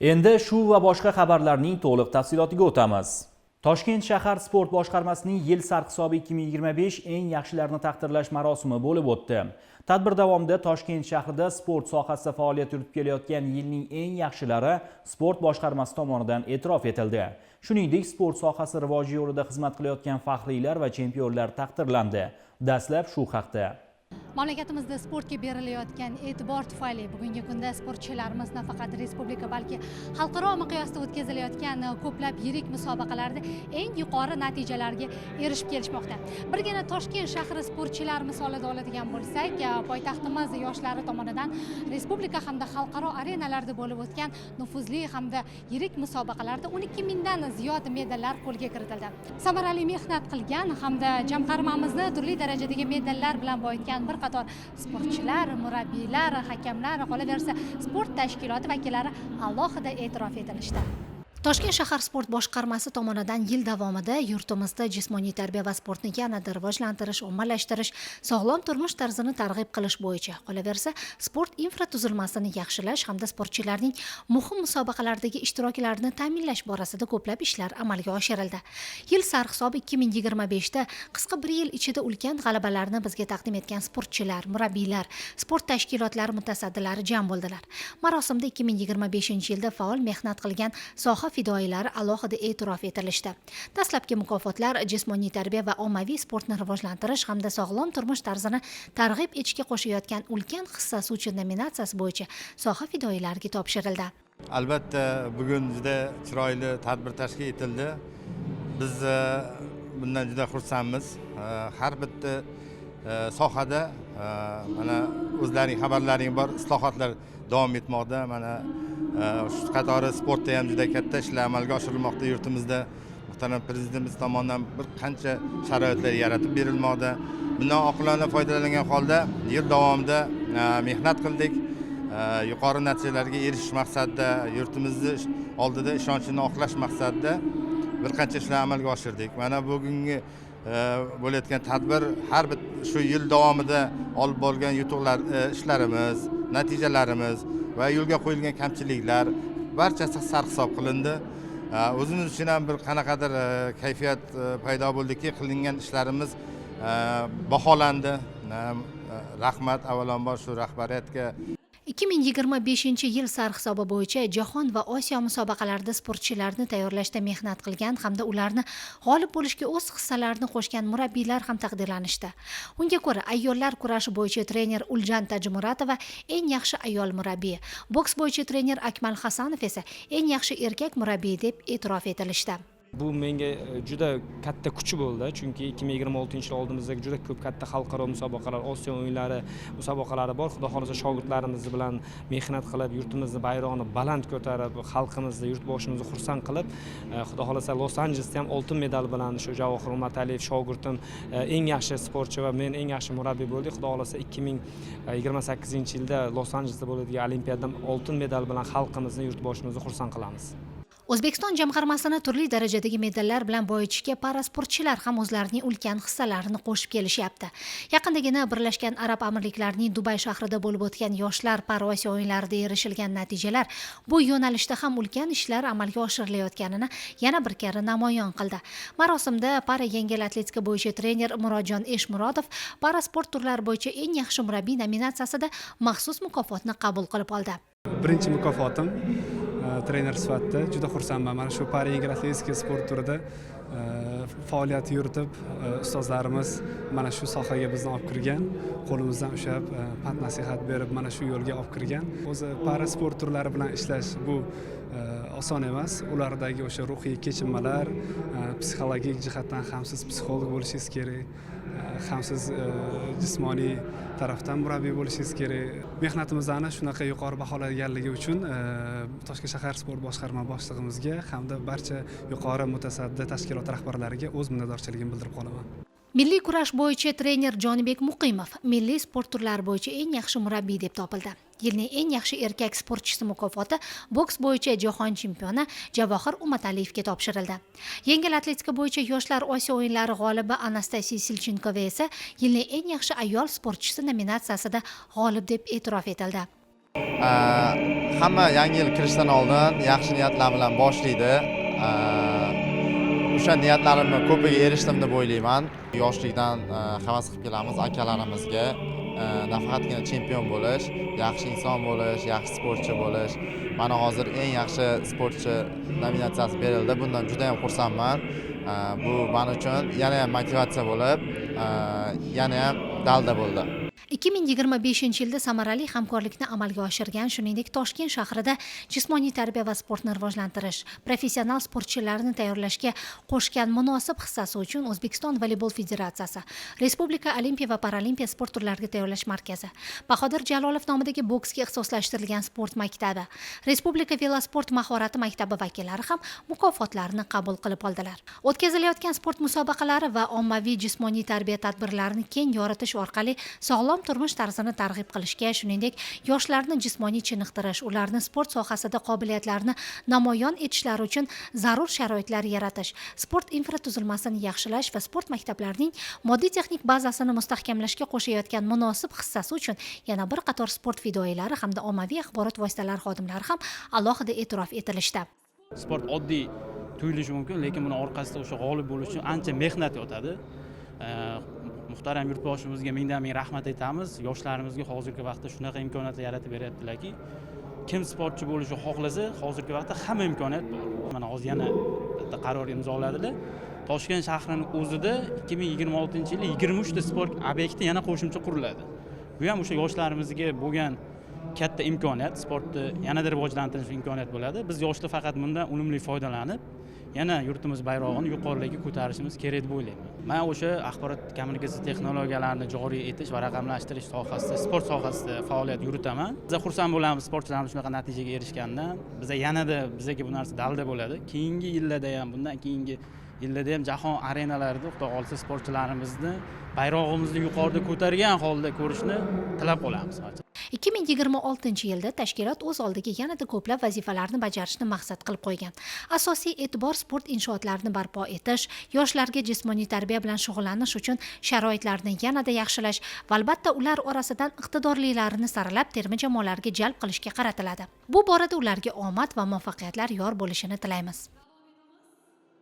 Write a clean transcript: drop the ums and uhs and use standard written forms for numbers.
Endi shu va boshqa xabarlarning to'liq tafsilotiga o'tamiz. Toshkent shahar sport boshqarmasining yil sarhisobi 2025 eng yaxshilarini taqdirlash marosimi bo'lib o'tdi. Tadbir davomida Toshkent shahrida sport sohasida faoliyat yuritib kelayotgan yilning eng yaxshilari sport boshqarmasi tomonidan e'tirof etildi. Shuningdek, sport sohasi rivoji yo'lida xizmat qilayotgan faxriylar va chempionlar taqdirlandi. Dastlab shu haqda. Mamlakatimizda sportga berilayotgan e'tibor tufayli bugungi kunda sportchilarimiz nafaqat respublika, balki xalqaro miqyosda o'tkazilayotgan ko'plab yirik musobaqalarda eng yuqori natijalarga erishib kelishmoqda. Birgina Toshkent shahri sportchilari misolida oladigan bo'lsak, poytaxtimiz yoshlari tomonidan respublika hamda xalqaro arenalarda bo'lib o'tgan nufuzli hamda yirik musobaqalarda 12 mingdan ziyod medallar qo'lga kiritildi. Samarali mehnat qilgan hamda jamg'armamizni turli darajadagi medallar bilan boyitgan bir qator sportchilar, murabbiylar, hakamlar, qolaversa, sport tashkiloti vakillari alohida e'tirof etilishdi. Toshkent shahar sport boshqarmasi tomonidan yil davomida yurtimizda jismoniy tarbiya va sportni yanada rivojlantirish, ommalashtirish, sog'lom turmush tarzini targ'ib qilish bo'yicha, qolaversa, sport infratuzilmasini yaxshilash hamda sportchilarning muhim musobaqalardagi ishtiroklarini ta'minlash borasida ko'plab ishlar amalga oshirildi. Yil sarhisobi 2025 da qisqa bir yil ichida ulkan g'alabalarni bizga taqdim etgan sportchilar, murabbiylar, sport tashkilotlari mutasaddilari jam bo'ldilar. Marosimda 2025 yilda faol mehnat qilgan soha fidoyilari alohida e'tirof etilishdi. Dastlabki mukofotlar jismoniy tarbiya va ommaviy sportni rivojlantirish hamda sog'lom turmush tarzini targ'ib etishga qo'shayotgan ulkan hissasi uchun nominatsiyasi bo'yicha soha fidoyilariga topshirildi. Albatta, bugun juda chiroyli tadbir tashkil etildi. Biz bundan juda xursandmiz. Har bitta sohada mana o'zlaring xabarlaring bor, islohotlar davom etmoqda. Mana shu qatori sportda ham juda katta ishlar amalga oshirilmoqda yurtimizda. Muhtaram Prezidentimiz tomonidan bir qancha sharoitlar yaratib berilmoqda. Bundan oqilona foydalangan holda yil davomida mehnat qildik. Yuqori natijalarga erishish maqsadida, yurtimizni oldida ishonchini oqlash maqsadida bir qancha ishlar amalga oshirdik. Mana bugungi bo'layotgan tadbir har bir shu yil davomida olib borgan yutuqlar, ishlarimiz, natijalarimiz va yo'lga qo'yilgan kamchiliklar barchasi sarhisob qilindi. O'zimiz uchun ham bir qanaqadir kayfiyat paydo bo'ldiki, qilingan ishlarimiz baholandi. Rahmat avvalambor shu rahbariyatga. 2025 yil sarhisobi bo'yicha jahon va Osiyo musobaqalarida sportchilarni tayyorlashda mehnat qilgan hamda ularni g'olib bo'lishga o'z hissalarini qo'shgan murabbiylar ham taqdirlanishdi. Unga ko'ra, ayollar kurashi bo'yicha trener Uljan Tajimuratova eng yaxshi ayol murabbiy, boks bo'yicha trener Akmal Hasanov esa eng yaxshi erkak murabbiy deb e'tirof etilishdi. Bu menga juda katta kuch bo'ldi, chunki 2026 yil oldimizda juda ko'p katta xalqaro musobaqalar, Osiyo o'yinlari musobaqalari bor. Xudo xohlasa, shogirdlarimiz bilan mehnat qilib, yurtimizni bayrog'ini baland ko'tarib, xalqimizni, yurtboshimizni xursand qilib, xudo xohlasa, Los Anjelesda ham oltin medal bilan shu Javohir Umataliyev shogirdim eng yaxshi sportchi va men eng yaxshi murabbiy bo'ldik. Xudo xohlasa, 2028 yilda Los Anjelesda bo'ladigan olimpiadadan oltin medal bilan xalqimizni, yurtboshimizni xursand qilamiz. O'zbekiston jamg'armasini turli darajadagi medallar bilan boyitishga parasportchilar ham o'zlarining ulkan hissalarini qo'shib kelishyapti. Yaqindagina Birlashgan Arab Amirliklarining Dubay shahrida bo'lib o'tgan Yoshlar Paraosiyo o'yinlarida erishilgan natijalar bu yo'nalishda ham ulkan ishlar amalga oshirilayotganini yana bir karra namoyon qildi. Marosimda para yengil atletika bo'yicha trener Murodjon Eshmurodov parasport turlari bo'yicha eng yaxshi murabbiy nominatsiyasida maxsus mukofotni qabul qilib oldi. Birinchi mukofotim trener sifatida, juda xursandman. Mana shu para yengil atletika sport turida faoliyat yuritib, ustozlarimiz mana shu sohaga bizni olib kirgan, qo'limizdan ushlab, pand nasihat berib, mana shu yo'lga olib kirgan. O'zi para sport turlari bilan ishlash bu oson emas. Ulardagi o'sha ruhiy kechinmalar, psixologik jihatdan ham siz psixolog bo'lishingiz kerak, ham siz jismoniy tarafdan murabbiy bo'lishingiz kerak. Mehnatimizni shunaqa yuqori baholaganligi uchun Toshkent shahar sport boshqarma boshlig'imizga hamda barcha yuqori mutasaddi tashkilot rahbarlariga o'z minnatdorchiligimni bildirib qolaman. Milliy kurash bo'yicha trener Jonibek Muqimov milliy sport turlari bo'yicha eng yaxshi murabbiy deb topildi. Yilning eng yaxshi erkak sportchisi mukofoti boks bo'yicha jahon chempioni Javohir Umataliyevga topshirildi. Yengil atletika bo'yicha Yoshlar Osiyo o'yinlari g'olibi Anastasiya Silchenkova esa yilning eng yaxshi ayol sportchisi nominatsiyasida g'olib deb e'tirof etildi. Hamma yangi yil kirishdan oldin yaxshi niyatlar bilan boshlaydi. O'sha niyatlarimni ko'piga erishdim deb o'ylayman. Yoshlikdan havas qilib kelamiz akalarimizga, nafaqatgina chempion bo'lish, yaxshi inson bo'lish, yaxshi sportchi bo'lish. Mana hozir eng yaxshi sportchi nominatsiyasi berildi, bundan juda yam xursandman. Bu man uchun yana ham motivatsiya bo'lib, yana ham dalda bo'ldi. 2025 yilda samarali hamkorlikni amalga oshirgan, shuningdek, Toshkent shahrida jismoniy tarbiya va sportni rivojlantirish, professional sportchilarni tayyorlashga qo'shgan munosib hissasi uchun O'zbekiston voleybol federatsiyasi, Respublika olimpiya va paralimpiya sport turlariga tayyorlash markazi, Bahodir Jalolov nomidagi boksga ixtisoslashtirilgan sport maktabi, Respublika velosport mahorati maktabi vakillari ham mukofotlarni qabul qilib oldilar. O'tkazilayotgan sport musobaqalari va ommaviy jismoniy tarbiya tadbirlarini keng yoritish orqali sog'lom turmush tarzini targ'ib qilishga, shuningdek, yoshlarni jismoniy chiniqtirish, ularni sport sohasida qobiliyatlarini namoyon etishlari uchun zarur sharoitlar yaratish, sport infratuzilmasini yaxshilash va sport maktablarining moddiy texnik bazasini mustahkamlashga qo'shayotgan munosib hissasi uchun yana bir qator sport fidoyilari hamda ommaviy axborot vositalari xodimlari ham alohida e'tirof etilishdi. Sport oddiy tuyulishi mumkin, lekin buni orqasida o'sha g'olib bo'lish uchun ancha mehnat yotadi. Muhtaram yurtboshimizga mingdan ming rahmat aytamiz. Yoshlarimizga hozirgi vaqtda shunaqa imkoniyatlar yaratib beryaptilarki, kim sportchi bo'lishni xohlasa, hozirgi vaqtda hamma imkoniyat bor. Mana hozir yana bitta qaror imzoladilar. Toshkent shahrining o'zida 2026 yili 23 ta sport obyekti yana qo'shimcha quriladi. Bu ham o'sha yoshlarimizga bo'lgan katta imkoniyat, sportni yanada rivojlantirish imkoniyat bo'ladi. Biz yoshlar faqat bundan unumli foydalanib, yana yurtimiz bayrog'ini yuqorilarga ko'tarishimiz kerak deb o'ylayman. Man o'sha axborot kommunikatsiya texnologiyalarini joriy etish va raqamlashtirish sohasida, sport sohasida faoliyat yuritaman. Biz xursand bo'lamiz sportchilarimiz shunaqa natijaga erishganidan. Biza yanada, bizaga bu narsa dalda bo'ladi. Keyingi yillarda ham, bundan keyingi yillarda ham jahon arenalarida, Xudo xohlasa, sportchilarimizni bayrog'imizni yuqorida ko'targan holda ko'rishni tilab qolamiz. 2026 yilda tashkilot o'z oldiga yanada ko'plab vazifalarni bajarishni maqsad qilib qo'ygan. Asosiy e'tibor sport inshootlarini barpo etish, yoshlarga jismoniy tarbiya bilan shug'ullanish uchun sharoitlarni yanada yaxshilash va, albatta, ular orasidan iqtidorlilarini saralab, terma jamoalarga jalb qilishga qaratiladi. Bu borada ularga omad va muvaffaqiyatlar yor bo'lishini tilaymiz.